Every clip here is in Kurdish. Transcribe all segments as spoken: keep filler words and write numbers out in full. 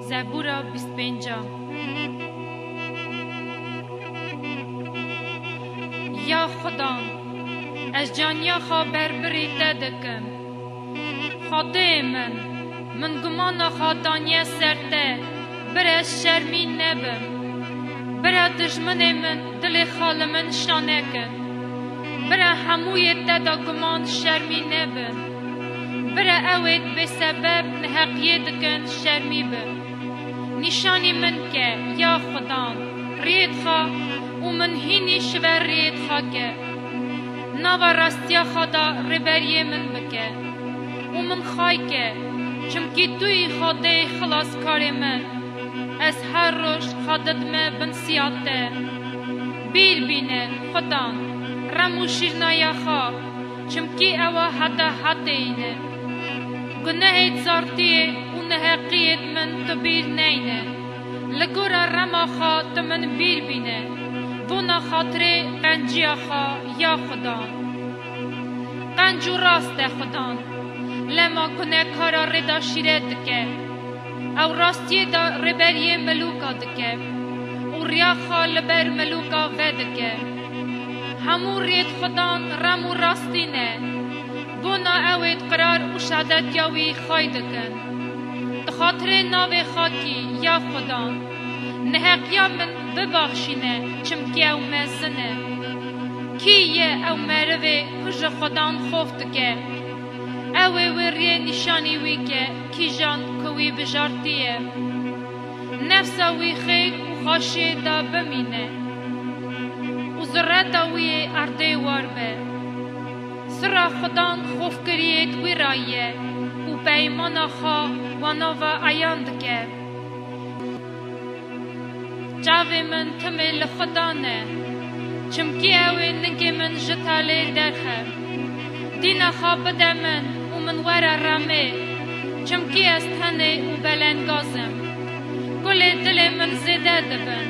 Zebûra bîst pênc. Ya Xudan, ez caniya xwe berbirî te dikim. Xwedê min, min gumana xwe daniye ser te, bira ez şermî nebim. Bira dijminê min dilê xwe li min şa nekin. Bira hemûyê te de guman şermî nebin. Bira ewêt bêsebeb neheqiyê dikin şermî bin. Nîşanî min ke, ya Xudan, riyêt xwe û min hînî şiver riyêt xwe ke. Nava rastiya xwe de rêberiyê min bike û min xay ke, çimkî tu yî Xwedê xilaskarê min. Ez her roj xwe didime bin siya te. Bîr bîne, Xudan, rem û şîrnaya xwe, çimkî ewa heta hetê yî ne. Gunehêt zartiyê û neheqiyêt min tu bîr neyne. Li gora rema xwe tu min bîr bîne. Bona xatirê qenciya xwe, ya Xudan. Qenc û rast e Xudan. Lema gunekara rê de şîret dike. Ew rastiyê de rêberiyê milûka dike û riya xwe li ber milûka vedike. Hemû rêt Xudan rem û rastî ne. Bona ewêt qirar û şehadetiya wî xay dikin. Di xatirê navê xakî, ya Xudan, neheqiya min bibaxşîne, çimkî ew mezin e. Kî ye ew merivê ku ji Xudan xof dike? Ew ê wê riyê nîşanî wî ke kîjan ku wî bijartiye. Nefsa wî xêk û xweşiyê de bimîne û zireta wî yê erdê war be. Sira Xudan xofkiriyêt wî ra ye û peymana xwe wana ve eyan dike. Çavê min timê li Xudan e, çimkî ew ê ningê min ji talê derxe. Dîna xwe bide min û min were remê, çimkî ez tenê û belengaz im. Kulê dilê min zêde dibin,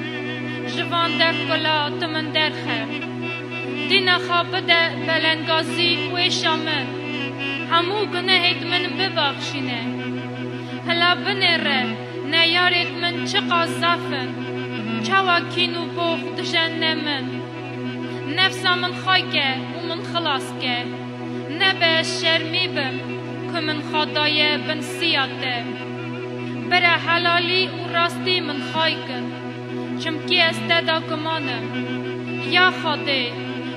ji van derkula tu min derxe. Dîna xwe bide belengazî û êşa min, hemû gunehêt min bibaxşîne. Hela binêre, neyarêt min çiqas zaf in, çawa kîn û box dijenne min. Nefsa min xay ke û min xilas ke. Nebe ez şermî bim, ku min xwe daye bin siya te. Bira helalî û rastî min xay kin, çimkî ez te de guman im. Ya Xwedê,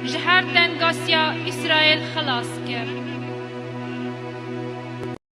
ji her tengasiya Îsraêl xilas ke.